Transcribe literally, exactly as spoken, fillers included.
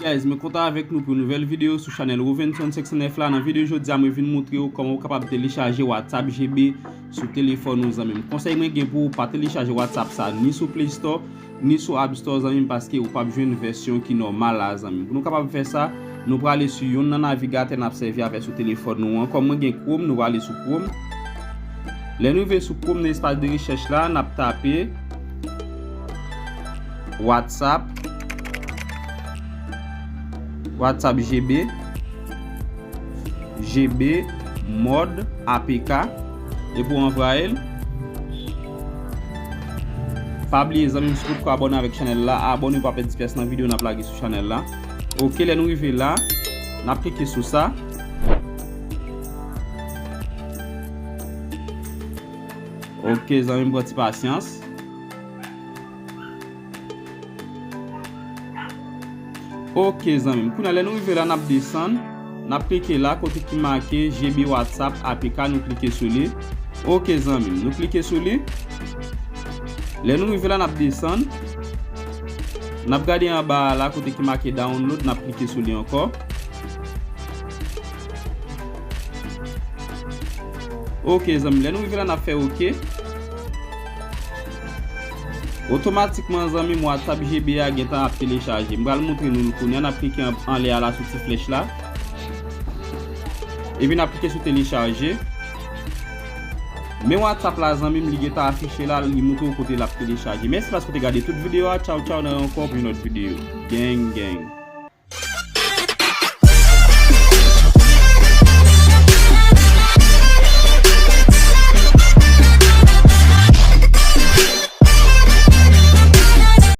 Guys, mwen kontan avèk nou pou yon nouvèl videyo sou chanèl Rovenson senk san nèf la. Nan videyo jodi a, mwen vin montre w kòman w kapab telechaje WhatsApp G B sou telefòn ou, zanmi m. Konsèy mwen gen pou ou, pa telechaje WhatsApp sa ni sou Play Store, ni sou App Store, zanmi m, paske ou p ap jwenn vèsyon ki nòmal la, zanmi m. Pou nou kapab fè sa, nou prale sou youn nan navigatè n ap sèvi avè sou telefòn nou an. Kòm mwen gen Chrome, nou prale sou Chrome. Lè nou rive sou Chrome, nan espas de rechèch la, n ap tape WhatsApp, WhatsApp G B, G B mòd A P K, epi w anvwaye l. Pa bliye, zanmi m, si w potko abòne avèk chanèl la, abòne pou w pa pèdi pyès nan videyo n ap lage sou chanèl la. Oke, lè nou rive la, n ap klike sou sa. Oke, zanmi m, pran ti pasyans. Oke, zanmi m. Kounye a, lè nou rive la, n ap desann. N ap klike la, kote ki make G B WhatsApp A P K, nou klike sou li. Oke, zanmi m. Nou klike sou li. Lè nou rive la, n ap desann. N ap gade anba a la, kote ki make download, n ap klike sou li ankò. Oke, zanmi m. Lè nou rive la, n ap fè oke. Otomatikman, zanmi m, WhatsApp G B a gentan ap telechaje. M pral montre nou l kounye a. N ap klike an, anlè a la sou ti flèch la. Epi n ap klike sou telechaje. Men WhatsApp la, zanmi m, li gentan afiche la, li montre w kote l ap telechaje. Mèsi paske w te gade tout videyo a. Tchaw, tchaw, nan yon ankò pou yon lòt videyo. Gang, gang.